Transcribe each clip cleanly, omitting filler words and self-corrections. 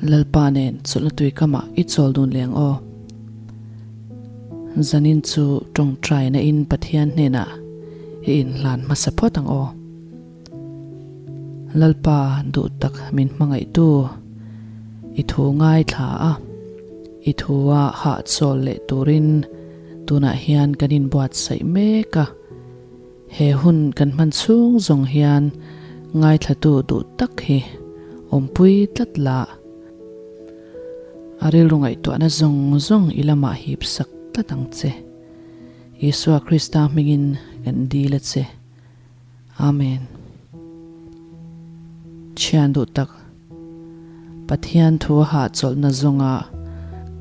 Lalpa nen chawlhna tui kamah i chawl dun leh ang aw. Zanin chu tawngtaina in Pathian hnenah i inhlan hmasa phawt ang aw. Lalpa duh tak min hmangaihtu i thu ngaithla a, i thua hahchawl leh turin tunah hian kan inbuatsaih mek a. He hun kan hman chhung zawng hian ngaithlatu duh tak hi awmpui tlat la. A rilru ngaihtuahna zawng zawng i lamah hip sak tlat ang che. Isua Krista hmingin kan dil a che. Amen. Thian duh tak, Pathian thu a hahchawlhna zawnga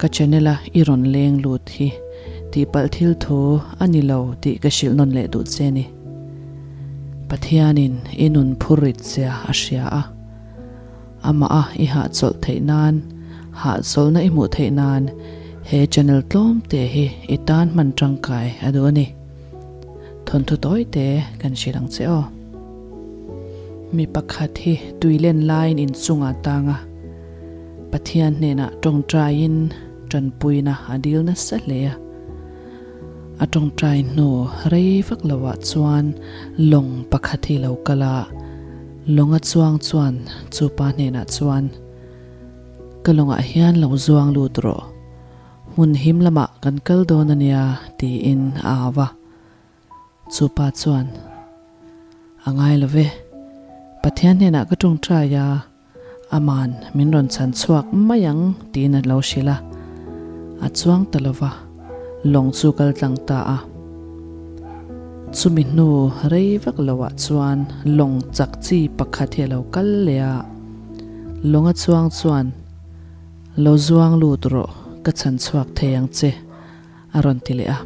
ka channel a i rawn leng lut hi tihpalh thil thu a ni lo tih ka hrilh nawn leh duh che ni. Pathianin i nun phur rit che a hria a, amah a i hahchawlh theih nan, hahchawlhna i hmuh theih nan he channel tlawm te hi i tan hman tangkai a duh a ni. Thawnthu tawi te kan hrilh ang che aw. Mi pakhat hi tui len laiin inchungah tang a, Pathian hnenah tawngtaiin tanpuina a dil nasa hle a. A tawngtai hnu rei vak loah chuan lawng pakhat hi lo kal a, lawnga chuang chuan chu pa hnenah chuan, Ka lawngah hian lo zuang lut rawh, hmun him lamah kan kal dawn a nia tiin a au a. Chu pa chuan, A ngai lo ve, Pathian hnenah ka tawngtai a, aman min rawn chhan chhuak mai ang tiin a lo hrilh a. A chuang ta lo va, lawng chu kal tlang ta a. Chumi hnu rei vak loah chuan lawng chak chi pakhat hi a lo kal leh a, lawnga chuang chuan, Lo zuang lut rawh, ka chhan chhuak thei ang che, a rawn ti leh a.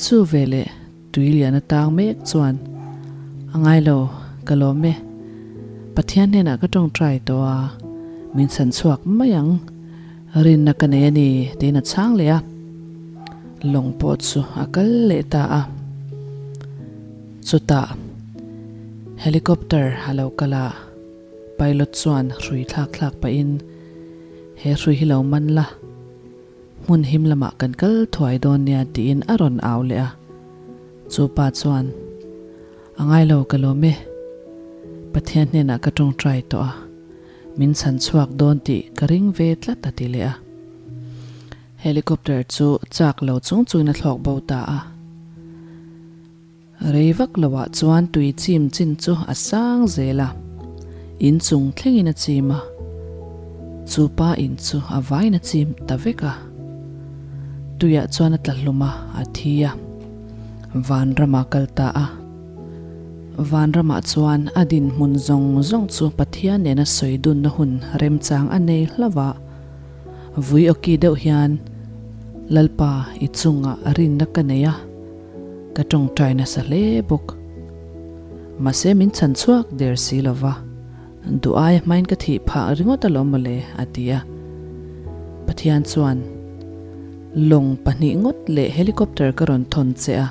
Chu veleh tui lian atang mek chuan, A ngai lo, ka lawm e. Pathian hnenah ka tawngtai tawh a, min chhan chhuak mai ang. Rinna ka nei a ni, tiin a chhang leh a. Lawng pawh chu a kal leh ta a. Chutah helicopter a lo kal a. Pilot chuan hrui thlak thlak pahin, He hrui hi lo man la, hmun him lamah kan kal thuai dawn nia tiin a rawn au leh a. Chu pa chuan, A ngai lo ka lawm e, Pathian hnenah ka tawngtai tawh a, min chhan chhuak dawn tih ka ring ve tlat a ti leh a. Helicopter chu chak lo chung chungin a thlawk bo ta a. Rei vak loah chuan tui chim chin chu a sang zel a, in chung thlengin a chim a, chu pa in chu a vain a chim ta vek a. Tuiah chuan a tla hlum a, a thi a, vanramah kal ta a. Vanramah chuan a dinhmun zawng zawng chu Pathian nena sawi dunna hun remchang a nei hlauh a, vui awki deuh hian, Lalpa i chungah rinna ka nei a, Ka tawngtai nasa hle bawk. Mahse min chhan chhuak der si lo va, duh aia hmain ka thih phah ringawt alawm mawle a ti a. Pathian chuan, Lawng pahnih ngawt leh helicopter ka rawn thawn che a,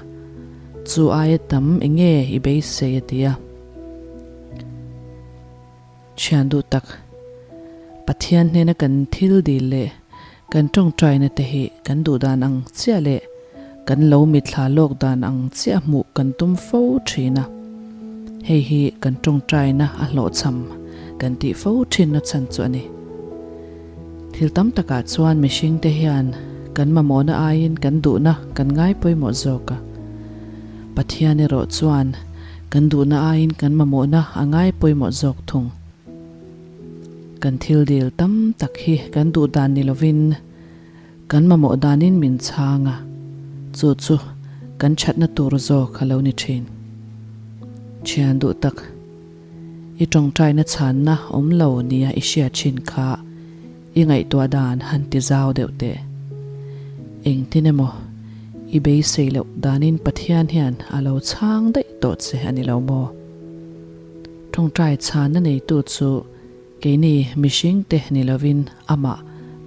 chu aia tam enge i beisei a ti a. Thian duh tak, Pathian hnena kan thil dil leh kan tawngtaina te hi kan duh dan ang chiah leh kan lo mitthla lawk dan ang chiah hmuh kan tum fo thin a. Hei hi kan tawngtaina a hlawhchham kan tih fo thinna chhan chu a ni. Thil tam takah chuan mihring te hian kan mamawhna aiin kan duhna kan ngai pawimawh zawk a. Pathian erawh chuan Kan duhna aiin kan mamawhna a ngai pawimawh zawk thung. Kan thil dil tam tak hi kan duh dan ni lovin kan mamawh danin min chhang a, chu chu kan thatna tur zawk a lo ni thin. Thian duh tak, i tawngtaina chhanna awm lo nia i hriat thin kha I ngaihtuah dan han ti zau deuh teh. Engtin emaw i beisei loh danin Pathian hian a lo chhang daih tawh che a ni lo maw? Tawngtai chhanna neitu chu keini mihringte ni lovin amah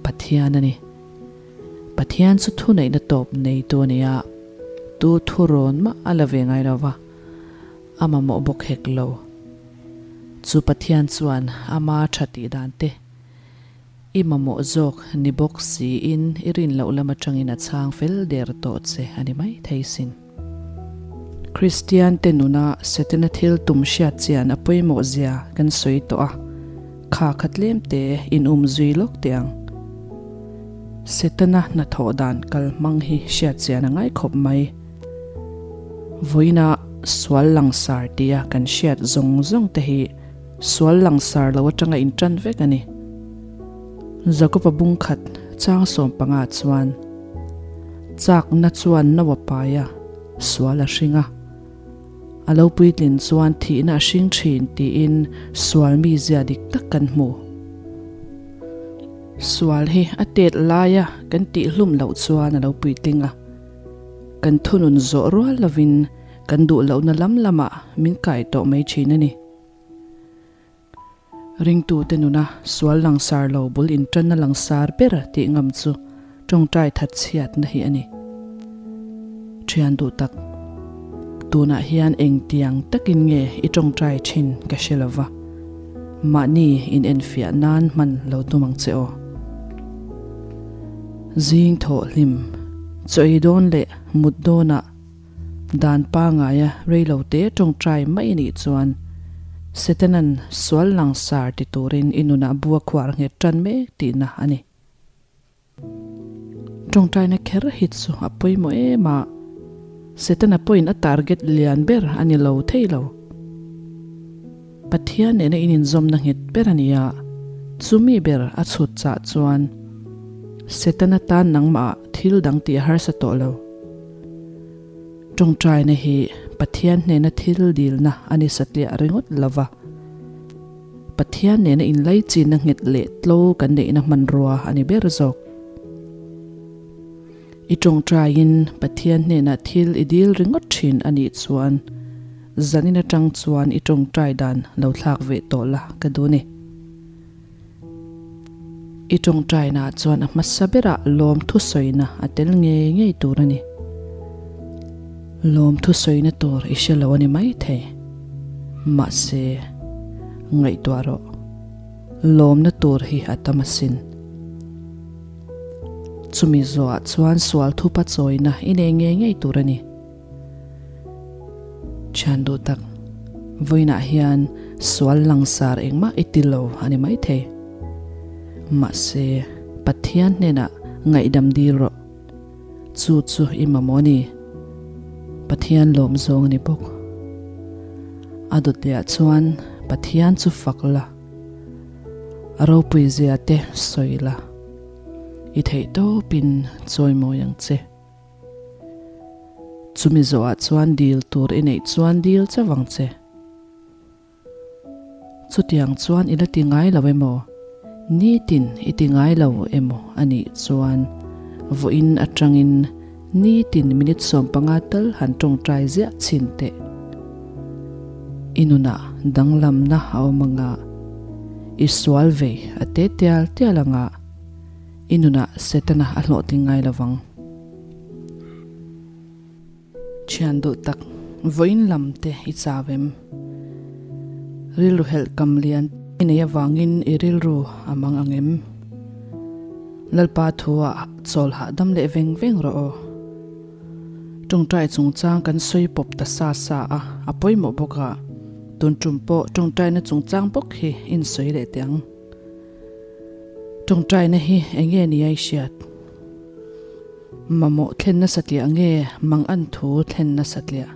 Pathian a ni. Pathian chu thuneihna tawp neitu a ni a, tu thurawn mah a la ve ngai lo va, a mamawh bawk hek lo. Chu Pathian chuan ama tha tih dan te. I mamawh zawk ni bawk siin i rin loh lam atangin a chhang fel der tawh che a ni mai thei sin. Kristian te nuna Setana thil tum hriat chian a pawimawh zia kan sawi tawh a, kha kha tlem te in um zui lawk teh ang. Setana hnathawh dan kal hmang hi hriat chian a ngai khawp mai. Vawiina sual langsar tia kan hriat zawng zawng te hi Sual langsar lo atanga intan vek a ni. Jakoba bungkhat chang 15 chuan chakna chuan no a pai a, sual a hring a. A lo puitlin chuan thihna a hring thin tiin sual mizia dik tak kan hmu. Sual hi a tet laia kan tihhlum loh chuan a lo puitling a, kan thunun zawh rual lovin kan duh lohna lam lamah min kai tawh mai thin a ni. Ringtute nuna sual langsar lo bul intanna langsar ber tih ngam chu tawngtai that chhiatna hi a ni. Thian duh tak, tunah hian engtiang takin nge i tawngtai thin ka hre lo va, mahni inenfiah nan hman lo tum ang che aw. Zing thawh hlim, chaw ei dawn leh mut dawnah, Dan pangaia reilote tawngtai mai anih chuan Setanan sual langsar ti turin i nunah bu a khuar nghet tan mek tihna a ni. Tawngtaina kher hi chu a pawimawh em a, Setana pawhin a target lian ber a ni lo thei lo. Pathian nena in inzawmna nghet ber a ni a, chumi ber a chhut chah chuan Setana tan nangmah ah thil dang tih a harsa tawh lo. Tawngtaina hi Pathian hnena thil dilna a ni satliah ringawt lo va, Pathian nena inlaichinna nghet leh tlo kan neihna hmanrua a ni ber zawk. I tawngtaiin Pathian hnenah thil i dil ringawt thin a nih chuan zanin atang chuan i tawngtai dan lo thlak ve tawh la ka duh ni. I tawngtainaah chuan a hmasa berah lawmthu sawina a tel ngei ngei tur a ni. Lawmthu sawina tur i hre lo a ni maithei. Mahse, ngaihtuah rawh. Lawmna tur hi a tam asin. Chumi zawhah chuan sual thupa chawina i nei ngei ngei tur a ni. Thian duh tak, vawiinah hian sual langsar engmah i ti lo a ni maithei. Mahse, Pathian hnenah ngaihdam dil rawh. Chu chu i mamawh a ni. Pathian lawm zawng a ni bawk. A dawtliah chuan Pathian chu fak la. A ropui zia te sawi la. I theih tawpin chawi mawi ang che. Chumi zawhah chuan dil tur i neih chuan dil chauh ang che. Chutiang chuan i la ti ngai lo emaw, nitin i ti ngai lo emaw a nih chuan vawiin atangin nitin minute 15 tal han tawngtai ziah chhin teh. I nunah danglamna a awm anga, i sual vei a te tial tial anga, i nunah Setana a hlawhtling ngai lo vang. Thian duh tak, vawiin lam te i chau em? Rilru helh kam lian i nei avangin i rilru a mang ang em? Lalpa thuah chawl hahdam leh veng veng rawh aw. Tawngtai chungchang kan sawi pawp ta sa sa a, a pawimawh bawk a, tun tum pawh tawngtaina chungchang bawk hi in sawi leh teh ang. Tawngtaina hi eng nge ni a i hriat? Mamawh thlen nasa tliah nge mang an thu thlen nasa tliah?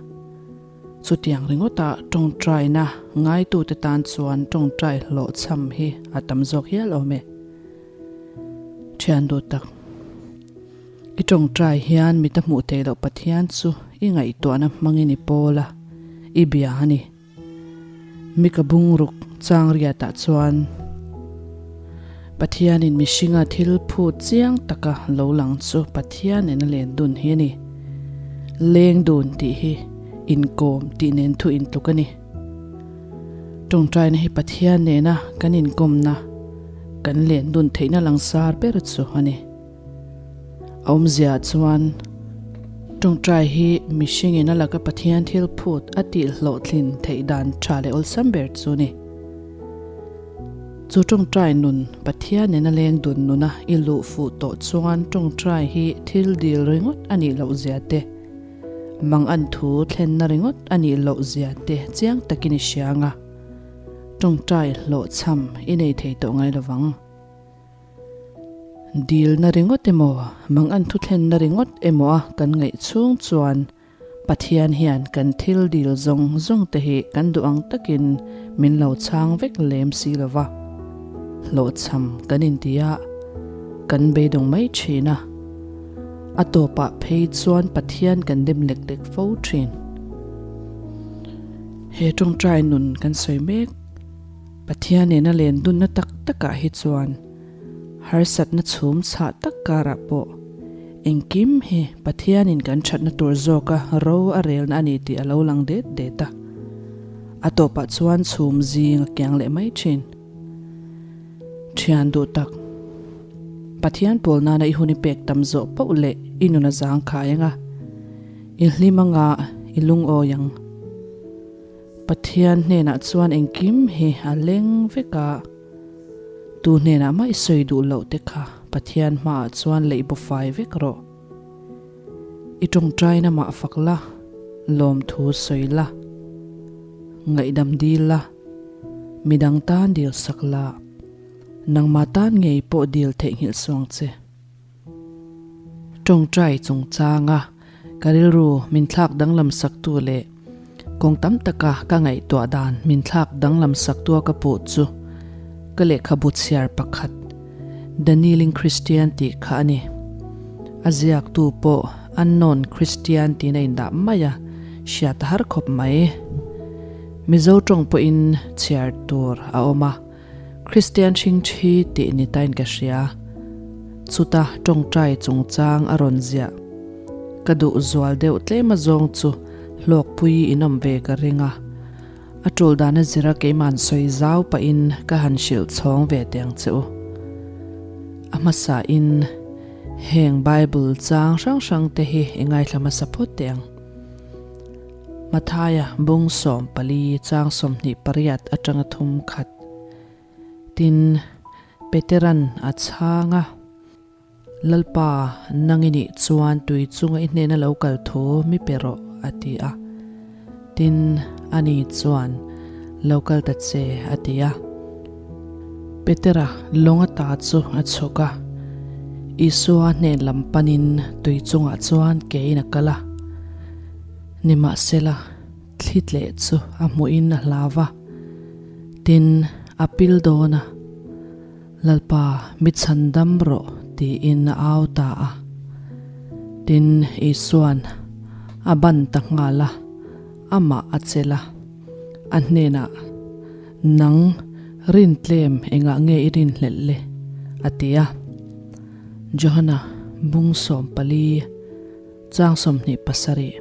Chutiang ringawta tawngtaina ngaitute tan chuan tawngtai hlawhchham hi a tam zawk hial awm e. Thian duh tak. I tawngtai hian mita hmuh theih loh Pathian chu i ngaihtuahna hmangin i pawl a, i bia a ni. Mika bungruk chang riatah chuan Pathianin mihringa thil phut chiang taka lo lang chu Pathian nen a len dun hi a ni. Leng dun tih hi inkawm tih nen thu intluk a ni. Tawngtaina hi Pathian nena kan inkawmna, kan len dun theihna langsar ber chu a ni. A awmzia chuan tawngtai hi mihringin a laka Pathian thil phut a tih hlawhtlin theih dan tha leh awlsam ber chu a ni. Chu ṭawngṭai nun, Pathian nena leng dun nuna i luh fuh tawh chuan ṭawngṭai hi thil dil ringawt a nih loh zia te, mang an thu thlenna ringawt a nih loh zia te chiang takin i hria ang a, ṭawngṭai hlawhchham i nei thei tawh ngai lo vang. Dilna ringawt emaw, mang an thu thlenna ringawt emaw a kan ngaih chhung chuan Pathian hian kan thil dil zawng zawng te hi kan duh ang takin min lo chhang vek lem si lo va, hlawhchham kan inti a, kan beidawng mai thin a. A tawpah phei chuan Pathian kan dem lek lek fo thin. He tawngtai nun kan sawi mek. Pathian nena len dunna tak takah hi chuan harsatna chhum chhah tak karah pawh engkim hi Pathianin kan thatna tur zawka ro a relna a ni tih a lo lang det det a. A tawpah chuan chhum zing a kiang leh mai thin. Thian duh tak, Pathian pawl nana i hun i pek tam zawh pauh leh i nun a zangkhai anga, i hlim anga i lungawi ang. Pathian hnenah chuan engkim hi a leng vek a, tu hnenah mah i sawi duh loh te kha Pathian hmaah chuan leih baw fai vek rawh. I tawngtaina mah fak la, lawmthu sawi la, ngaihdam dil la, midang tan dil sak la, nangmah tan ngei pawh dil theihnghilh suang che. Tawngtai chungchanga ka rilru min thlak danglam saktu leh kawng tam taka ka ngaihtuah dan min thlak danglam saktua ka puh chu ka lehkhabu chhiar pakhat The Kneeling Christian tih kha a ni. A ziaktu pawh Unknown Christian tiin a indah mai a, hriat a har khawp mai. Mizo tawng pawhin chhiar tur a awm a. Kristian hringthi tih ni tain ka hria. Chuta tawngtai chungchang a rawn ziah. Ka duh zual deuh tlem azawng chu hlawkpui in awm ve ka ring a. A tul dan a zira keiman sawi zau pahin ka han hrilh chhawng ve teh ang che u. A hmasa in heng Bible chang hrang hrang te hi i ngaithla hmasa phawt teh ang. Mathaia bung 14 chang 28 atanga thum khat. Tin, Peteran a chhang a, Lalpa, nang i nih chuan tui chunga i hnena lo kal thu mi pe rawh, a ti a. Tin, ani chuan, Lo kal ta che, a ti a. Petera lawng ata chu a chhuk a, Isua hnen lam panin tui chungah chuan kein a kal a. Nimahsela, thli tleh chu a hmuhin a hlau va, tin, a pil dawn a, Lalpa, mi chhandam rawh, tiin a au ta a. Tin, Isua'n a ban ta nghal a, amah a chelh a, a hnenah, Nang, rintlem engah nge i rinhlelh le? a ti a. Johana bung 14. Chang 27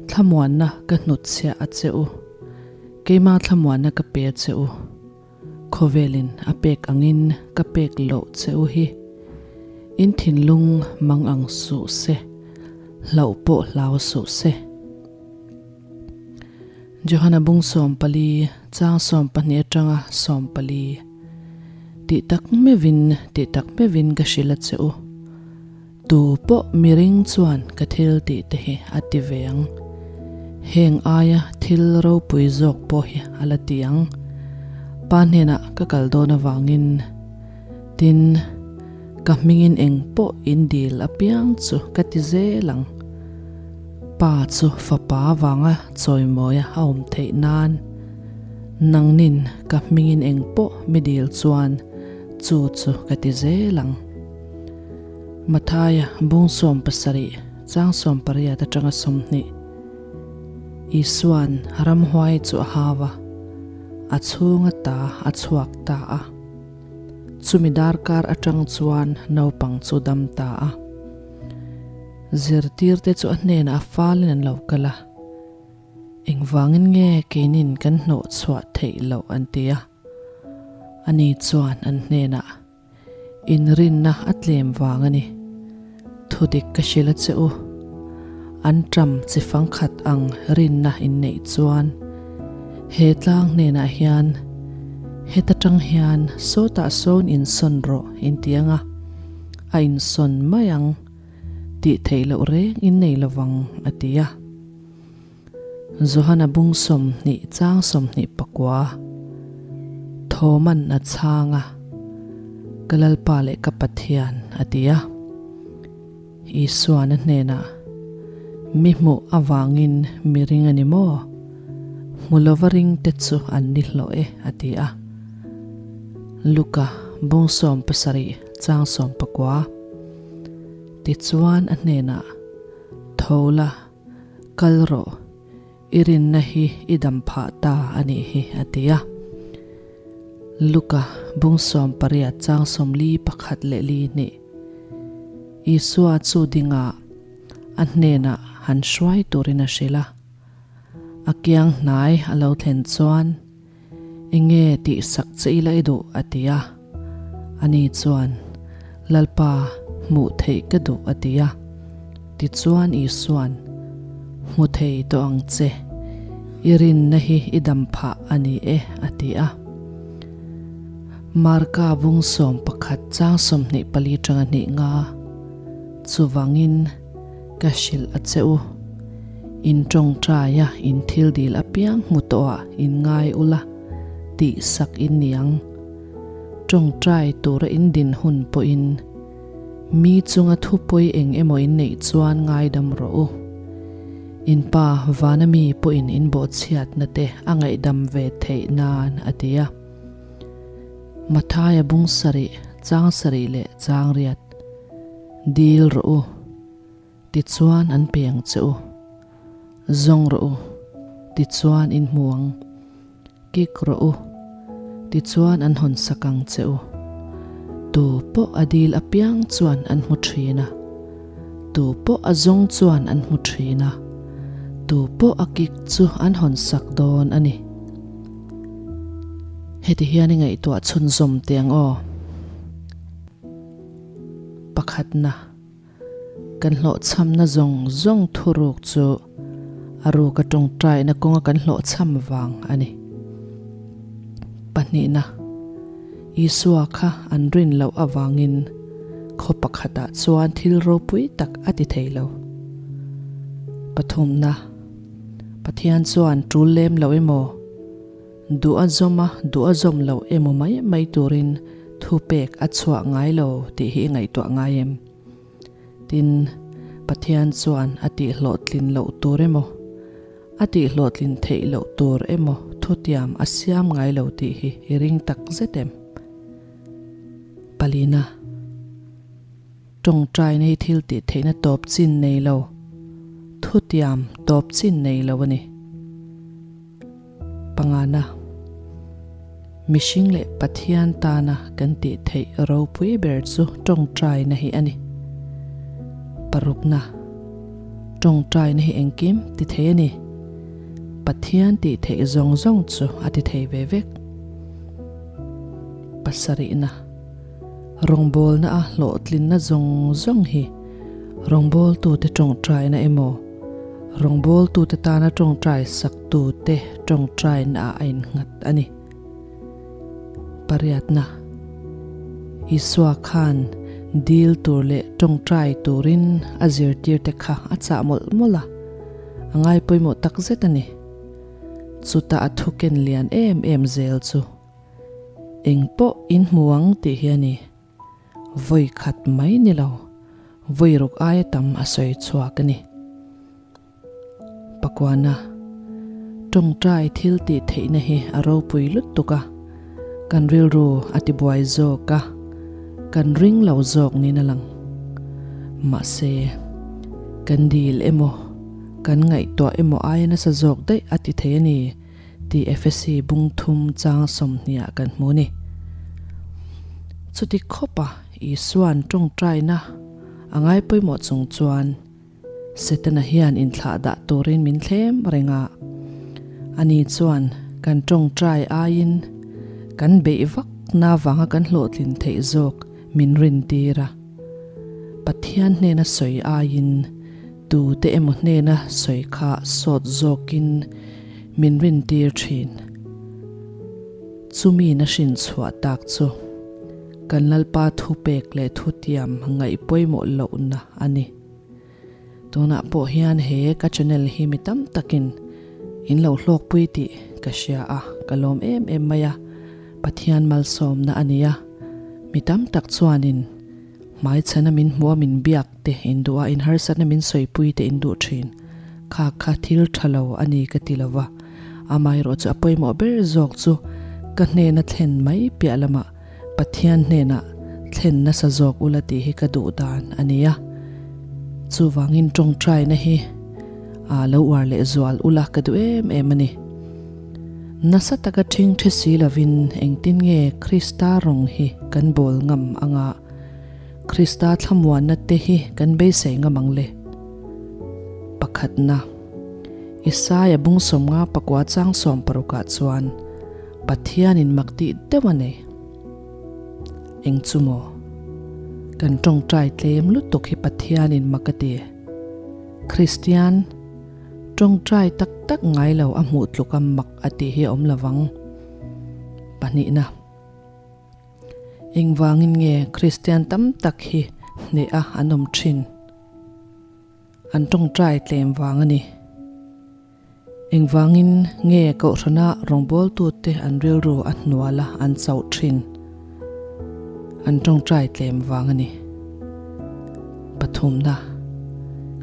Thlamuanna ka hnutchhiah a che u, keima thlamuanna ka pe a che u, khawvelin a pek angin ka pek loh che u hi, in thinlung mang ang suh se, hlauh pawh hlau suh se. Johana bung 14 chang 12 atanga 14 Tih tak meuhin, tih tak meuhin ka hrilh a che u. Tu pawh miring chuan ka thil tih te hi a ti ve ang. Heng aia thil ropui zawk pawh hi a la ti ang. Pa hnenah ka kal dawn avangin tin ka hmingin eng pawh in dil apiang chu ka ti zel ang. Pa chu fapa avanga chawimawia a awm theih nan nangnin ka hmingin eng pawh mi dil chuan chu chu ka ti zel ang. Mathaia bung 17 chang 18 atanga 20 Isua'n ramhuai chu a hau a, a chhung ata a chhuak ta a. Chumi darkar atang chuan naupang chu dam ta a. Zirtirte chu a hnenah a falin an lo kal a, Engvangin nge keinin kan hnawh chhuah theih loh an ti a. Ani chuan an hnenah. Inrinna a tlem vang a ni. Thudik ka hrilh a che u. An ṭam chi fangkhat ang rinna in neih chuan he tlang hnenah hian Heta tang hian sawtah sawn insawn rawh in ti ang a, a insawn mai ang tih theih loh reng in nei lovang a ti a. Johana bung 20 chang 24 Thoman a chhang a, Ka Lalpa leh ka Pathian a ti a. Isuan a hnenah, Mi hmuh avangin mi ring a ni maw? Hmu lova ringte chu an ni hlawh e, a ti a. Luka bung 17 chang 19 Tichuan a hnenah, Tho la, kal rawh, i rinna hi i dam phah ta a nih hi, a ti a. Luka bung 18 chang 41 leh li hnih. Isua chu dingah a hnenah han hruai turin a hrilh a. A kiang hnai a lo thlen chuan, Enge tih sak che ila i duh? a ti a. Ani chuan, Lalpa, hmuh theih ka duh a ti a. Tichuan Isua'n, Hmu thei tawh ang che, i rinna hi i dam phah a ni e a ti a. Marka bung 11 chang 24 tanga hnih nga chuvangin ka hrilh a che u. In tawngtaia in thil dil apiang hmu tawhah in ngai ula tih sak in ni ang. Tawngtai tura in din hun pawhin mi chunga thupawi eng emaw in neih chuan ngaidam rawh u. In pa vana mi pawhin in bawhchhiatna te a ngaihdam ve theih nan a ti a. Mathaia bung sarih, chang sarih leh chang riat dil rawh u, tichuan an pe ang che u. Zawng rawh u, tichuan in hmu ang. Kik rawh u, tichuan an hawn sak ang che u. Tu pawh a dil apiang chuan an hmu thin a, tu pawh a zawng chuan an hmu thin a, tu pawh a kik chu an hawn sak dawn a ni. Heti hian i ngaihtuah chhunzawm teh ang aw. Pakhatna, kan hlawhchhamna zawng zawng thuruk chu a ruka tawngtaina kawnga kan hlawhchham vang a ni. Pahnihna, Isua kha an rin loh avangin khaw pakhatah chuan thil ropui tak a ti thei lo. Pathumna, Pathian chuan tul lem lo emaw, duh a zawm a, duh a zawm lo emaw mai mai turin thupek a chhuah ngai lo tih hi i ngaihtuah ngai em? Tin, Pathian chuan a tihhlawhtlin loh tur emaw, a tihhlawhtlin theih loh tur emaw thutiam a siam ngai lo tih hi i ring tak zet em? Palina. Tawngtaina hi thil tih theihna tawp chin nei lo, thutiam tawp chin nei lo a ni. Pangana, Mihring leh Pathian tana kan tih theih ropui ber chu tawngtaina hi a ni. Parukna, Tawngtaina hi engkim ti thei a ni. Pathian tih theih zawng zawng chu a ti thei ve vek. Pasarihna. Rawngbawlna a hlawhtlinna zawng zawng hi rawngbawltute tawngtaina emaw, rawngbawltute tana tawngtai saktute tawngtainaah a innghat a ni. Pariatna, Isua khan dil tur leh tawngtai turin a zirtirte kha a chah mawlh mawlh a, a ngai pawimawh takzet a ni. Chuta a thuken lian em em zel chu. Eng pawh in hmu ang tih hi a ni. Vawi khat mai ni lo, vawi ruk aia tam a sawi chhuak a ni. Pakuana, Tawngtai thil tih theihna hi a ropui lutuk a, kan rilru a tibuai zawk a, kan ring lo zawk niin a lang. Mahse, kan dil emaw, kan ngaihtuah emaw aia nasa zawk daih a ti thei a ni. Tih Efesi bung thum chang 20 ah kan hmu a ni. Chuti khawpa Isua'n tawngtaina a ngai pawimawh chung chuan Setana hian inthlah dah turin min thlem reng a. Ani chuan kan tawngtai aiin kan beih vak na vanga kan hlawhtlin theih zawk min rintir a. Pathian hnena sawi aiin Tute emaw hnena sawi kha sawt zawkin min rintir thin. Chumi na hrin chhuah tak chu kan Lalpa thupek leh thutiam ngaih pawimawh lohna a ni. Tunah pawh hian he ka channel hi mi tam takin in lo hlawkpui tih ka hria a, ka lawm em em mai a, Pathian malsawmna a ni a, mi tam tak chuanin hmaichhana min hmuh a min biak te in duh a, in harsatna min sawipui te in duh thin, kha kha thil tha lo a ni ka ti lo va, amaherawh chu a pawimawh ber zawk chu ka hnena thlen mai piah lamah Pathian hnenah thlen nasa zawk ula tih hi ka duh dan a ni a, chuvangin tawngtaina hi a lo uar leh zual ula ka duh em em a ni. Nasa taka ṭhing ṭhi si lovin engtin nge Krista rawng hi kan bawl ngam anga Krista thlamuanna te hi kan beisei ngam ang le? Pakhatna, Isaia bungsawmnga pakua chang sawmparukah chuan, Pathianin mak tih deuh a nei. Eng chu maw? Kan tawngtai tlem lutuk hi Pathianin mak a ti. Kristian, tawngtai tak tak ngai lo a hmuh tluka mak a tih hi a awm lovang. Pahnihna. Engvangin nge Kristian tam tak hi hneh a an awm thin? An tawngtai tlem vang a ni. Engvangin nge Kohhrana rawngbawltute an rilru a hnual a an chauh thin? An tawngtai tlem vang a ni. Pathumna,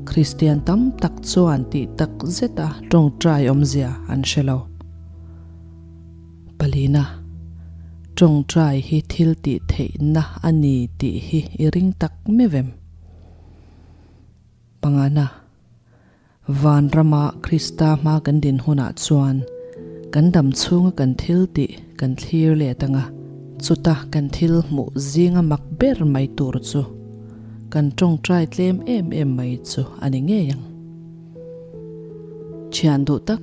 Kristian tam tak chuan tih tak zeta tawngtai awmzia an hre lo. Palina, Tawngtai hi thil tih theihna a ni tih hi i ring tak meuh em? Pangana, Van rama Krista hma kan din hunah chuan kan dam chhunga kan thil tih kan thlir let ang a, chuta kan thil hmuh zinga mak ber mai tur chu kan tawngtai tlem em em mai chu a ni ngei ang. Thian duh tak,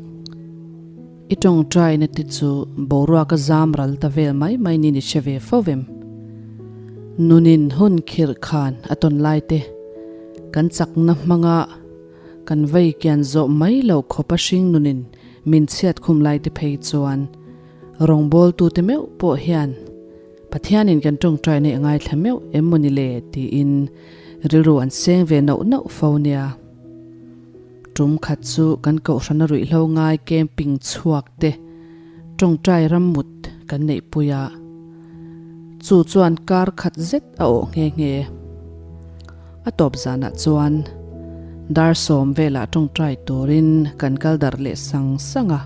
i tawngtaina te chu boruaka zam ral ta vel mai mai niin i hre ve fo vem. Nunin hun khirh khan a tawn lai te, kan chakna hmanga Kan vei kian zawh mai loh khawp a hring nunin min chhiat khum lai te phei chuan rawngbawltute meuh pawh hian Pathianin kan tawngtai neih a ngaithla meuh em maw ni le tiin rilru an seng ve nauh nauh fo nia. Tum khat chu kan kohhrana ruihhlo ngai camping chhuak te tawngtai rammut kan neihpui a, chu chuan kar khat zet a awh nghe nghe. A tawp zanah chuan dar sawm velah tawngtai turin kan kal darh leh sang sang a.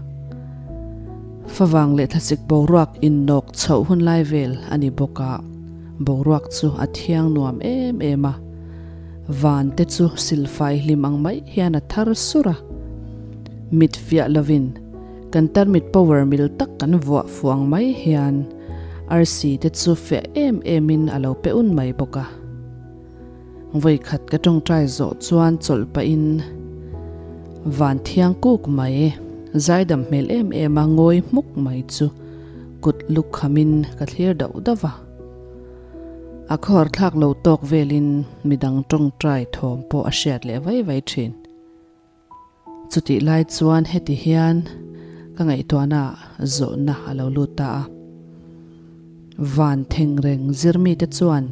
Favang leh thlasik boruak innawk chhoh hun lai vel a ni bawk a, boruak chu a thiang nuam em em a. Van te chu silfai hlim ang mai hian a thar sur a. Mit fiah lovin kan tarmit power mil tak kan vuah fuh ang mai hian arsi te chu fiah em emin a lo pe un mai bawk a. Vawikhat ka tawngtai zawh chuan chawlh pahin van thiang kuk mai, zaidam hmel em em a ngawi hmuk mai chu kut lu khamin ka thlir dauh dauh va. A khawhar thlak lo tawk velin midang tawngtai thawm pawh a hriat leh vai vai thin. Chutih lai chuan heti hian ka ngaihtuahna ah zawhna a lo lut ta a. Van thengreng zirmite chuan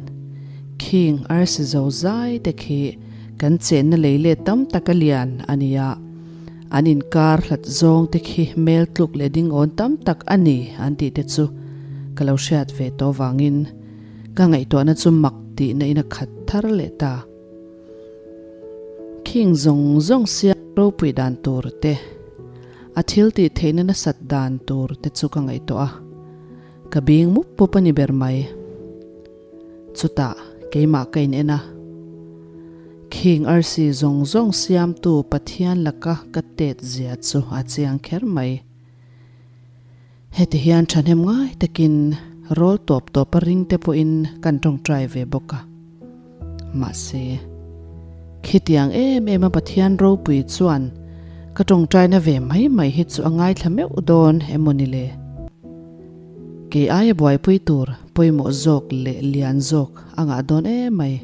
khing arsi zo zai te khi kan chenna lei let tam tak a lian a ni a, an inkar hlat zawng te khi mel tluk leh dingawn tam tak a ni an tih te chu ka lo hriat ve tawh vangin ka ngaihtuahna chu mak tihna in a khat thar leh ta. Khing zawng zawng siam ropui dan tur te, a thil tih theihna nasat dan tur te chu ka ngaihtuah a, ka bing mup mup a ni ber mai. Chutah keimah ka in en a, khing arsi zawng zawng siamtu Pathian laka ka tet zia chu a chiang kher mai. Heti hian thahnem ngai takin rawl tawp tawp a ring te pawhin kan tawngtai ve bawk a. Mahse, khitiang em em a Pathian ropui chuan ka tawngtaina ve mai mai hi chu a ngaithla meuh dawn emaw ni le? Kei aia buaipui tur pawimawh zawk leh lian zawk a ngah dawn em mai.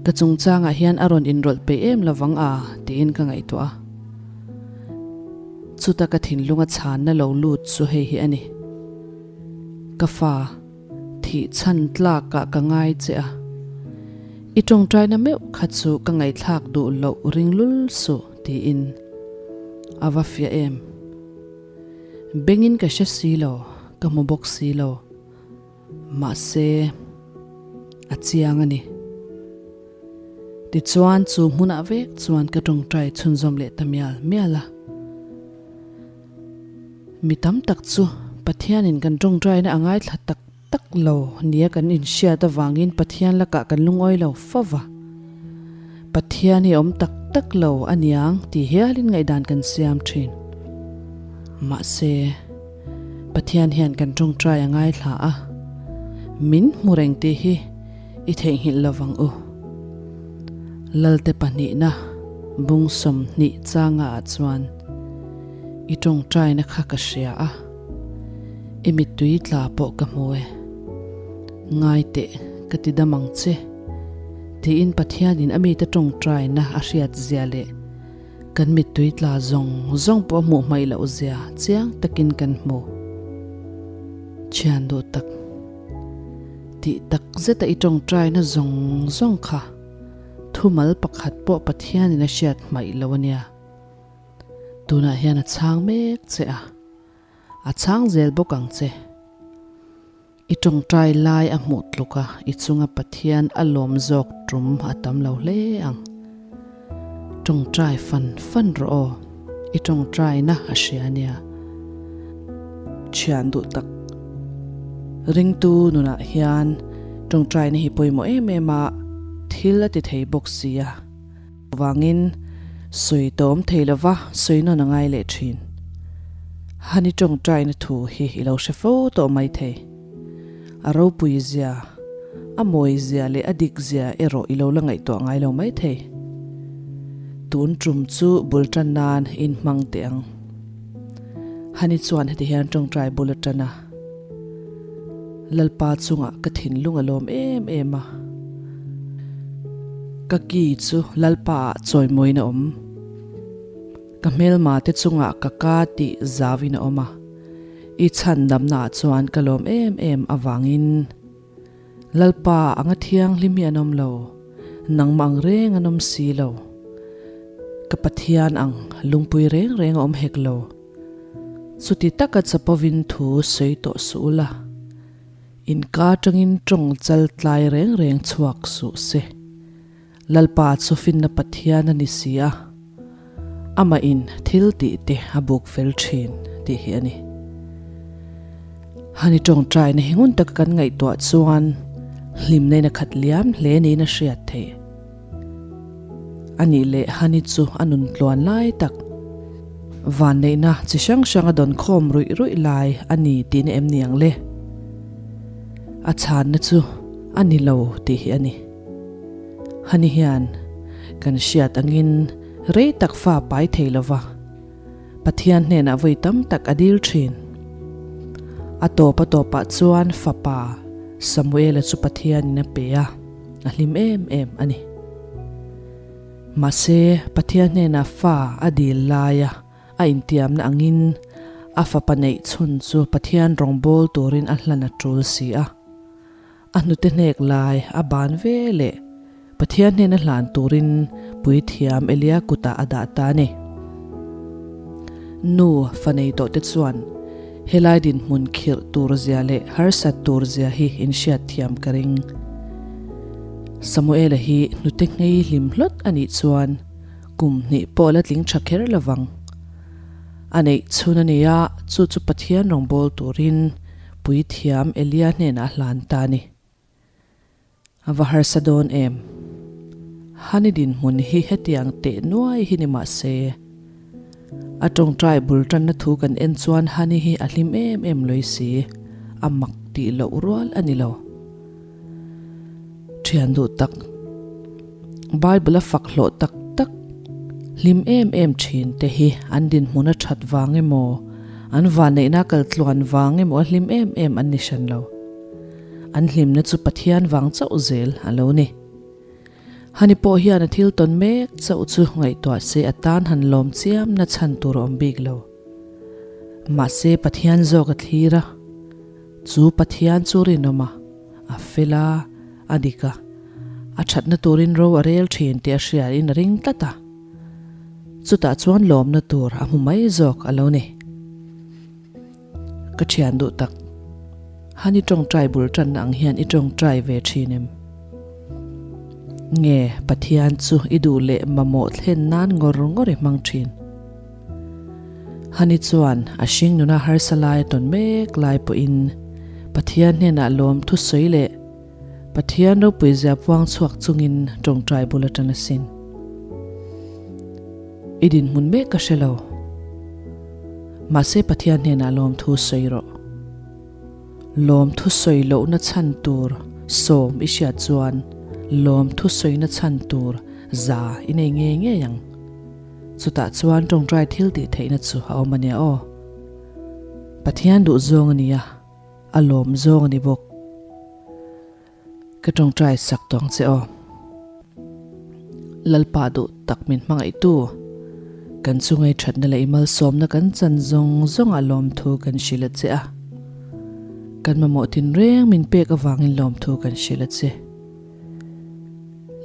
Ka chungchangah hian a rawn inrawlh peih em lovang a tiin ka ngaihtuah a. Chuta ka thinlunga chhanna lo lut chu hei hi a ni. Ka fa, thih chhan tlakah ka ngai che a, i tawngtaina meuh kha chu ka ngaihthlak duh loh ring lul suh tiin a va fiah em. Bengin ka hre si lo, ka hmu bawk si lo. Mahse, a chiang a ni. Tichuan chu hmunah vek chuan ka tawngtai chhunzawm leh ta mial mial a. Mi tam tak chu Pathianin kan tawngtaina a ngaithla tak tak lo nia kan inhriat avangin Pathian lakah kan lungawi lo fo va. Pathian hi a awm tak tak lo a niang tih hialin ngaihdan kan siam thin. Mahse. Pathian hian kan tawngtai a ngaithla a, min hmu reng tih hi i theihnghilh lo vang u. Lalte pahnihna bung 20 changa ah chuan i tawngtaina kha ka hria a, i mittui tla pawh ka hmu e. Ngai teh ka ti dam ang che tiin Pathianin a mite tawngtaina a hriat zia leh Kan mittui tla zawng zawng pawh hmuh hmaih loh zia chiang takin kan hmu. Thian duh tak, tih tak zeta i tawngtaina zawng zawng kha thumal pakhat pawh Pathianin a hriat hmaih lo a nia. Tunah hian a chhang mek che a, a chhang zel bawk ang che. I tawngtai lai a hmuh tluk a, i chunga Pathian a lawm zawk tum a tam lo hle ang. Tawngtai fan fan rawh aw, i tawngtaina a hria nia. Thian duh tak ringtu nunah hian tawngtaina hi pawimawh em em a, thil a ti thei bawk si a. Vangin sawi tawm thei lova sawi nawn a ngai leh thin. Hani tawngtaina thu hi i lo hre fo tawh mai thei. A ropui zia, a mawi zia leh a dik zia erawh i lo la ngaihtuah ngai lo mai thei. Tun tum chu bul tan nan in hmang teh ang. Hani chuan heti hian tawngtai bul a tan a. Lalpa chungah ka thinlung a lawm em em a. Ka ki chu Lalpa ah chawimawiin a awm. Ka hmelma te chungah ka ka tih zauin a awm a. I chhandamna ah chuan ka lawm em em avangin Lalpa anga thianghlim hi an awm lo, nangmah ang reng an awm si lo. Ka Pathian ang lungpui reng reng a awm hek lo. Chuti taka chapovin thu sawi tawh suh ula, inka atangin tawng chal tlai reng reng chhuak suh se. Lalpa chu finna Pathian a ni si a, amahin thil tih te a buk fel thin tih hi a ni. Hani tawngtaina hi ngun taka kan ngaihtuah chuan hlimna in a khat liam hle niin a hriat theih. A nih leh Hani chu a nun tluan lai tak, vanneihna chi hrang hrang a dawn khawm ruih ruih lai a ni tihna em ni ang le? A chhanna chu a ni lo tih hi a ni. Hani hian kan hriat angin rei tak fa pai thei lova Pathian hnenah vawi tam tak a dil thin. A tawp a tawpah chuan fapa Samuela chu Pathianin a pe a. A hlim em em a ni. Mahse, Pathian hnenah fa a dil laia a intiamna angin a fapa neih chhun chu Pathian rawngbâwl turin a hlan a ṭul si a. A hnute hnek lai a ban ve leh Pathian hnena hlan turin puithiam Elia kutah a dah ta a ni. Nu fa nei tawh te chuan helai dinhmun khirh tur zia leh harsat tur zia hi in hriat thiam ka ring. Samuela hi hnute nghei hlim hlawt a nih chuan kum hnih pawh la tling tha kher lovang. A neih chhun a ni a, chu chu Pathian rawngbâwl turin puithiam Elia hnenah a hlan ta a ni. A va harsa dawn em? Hani dinhmun hi hetiang teh nuai hi ni mah se, a tawngtai bul tanna thu kan en chuan Hani hi a hlim em em lawih si, a mak tih loh rual a ni lo. Thian duh tak, Bible a fak hlawh tak tak, hlim em em thin te hi an dinhmun a that vang emaw, an vanneihna kal tluan vang emaw a hlim em em an ni hran lo. An hlimna chu Pathian vang chauh zel a lo ni. Hani pawh hian a thil tawn mek chauh chu ngaihtuah se a tan han lawm chiam na chhan tur a awm bik lo. Mahse Pathian zawk a thlir a. Chu Pathian chu rinawm a, a fel a, a dik a, a thatna turin ro a rel thin tih a hriain a ring tlat a. Chutah chuan lawmna tur a hmu mai zawk a lo ni. Ka thian duh tak, Han i tawngtai bul tanna ang hian i tawngtai ve thin em? Nge Pathian chu i duh leh mamawh thlen nan ngawr ngawr i hmang thin? Hani chuan a hring nuna harsa lai a tawn mek lai pawhin Pathian hnenah lawm thusawi leh Pathian ropui zia puang chhuak chungin tawngtai bul a tan asin. I dinhmun mek ka hre lo. Mahse Pathian hnenah lawmthu sawi rawh. Lawmthu sawi lohna chhan tur sawm i hriat chuan lawmthu sawina chhan tur za i nei ngei ngei ang. Chutah chuan tawngtai thil tih theihna chu a awm a nia aw. Pathian duh zawng a nia, a lawm zawng a ni bawk. Ka tawngtai sak tawng che aw. Lalpa duh tak min hmangaihtu, kan chungai thatna leh i malsawmna kan chan zawng zawngah lawmthu kan hrilh a che a. Kan mamawh tinreng min pek avangin lawmthu kan hrilh a che.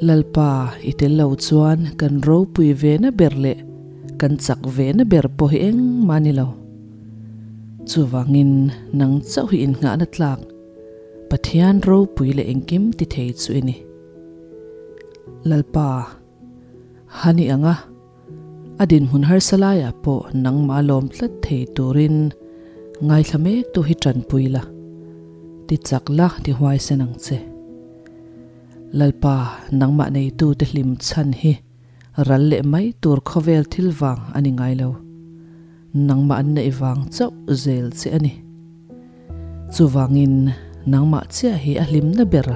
Lalpa, i tel lo chuan kan ropui ve na ber leh kan chak ve na ber pawh hi engmah a ni lo. Chuvangin nang chauh hi innghahna tlak Pathian ropui leh engkim ti thei chu i ni. Lalpa, han i ang a, a dinhmun harsa laiah pawh nangmah lawm tlat thei turin ngaithla mektu hi tanpui la, ti chak la ti huaisen ang che. Lalpa, nangmah neitute hlim chhan hi ral leh mai tur khawvel thil vang a ni ngai lo. Nangmah an neih vang chauh zel che a ni. Chuvangin nangmah chiah hi a hlimna ber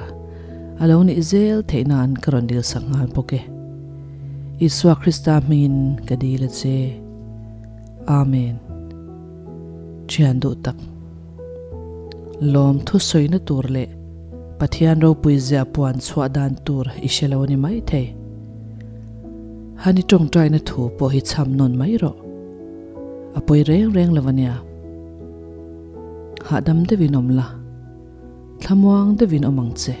a lo nih zel theih nan ka rawn dilsak nghal bawk e. Isua Krista hmingin ka dil a che. Amen. Thian duh tak. Lawm thusawina tur leh Pathian ropui ziah puan chhuah dan tur i hre lo a ni mai thei. Hani tawngtaina thu pawh hi chham nawn mai rawh. A pawi reng reng lo a nia. Hahdam deuhin awm la, thlamuang deuhin awm ang che.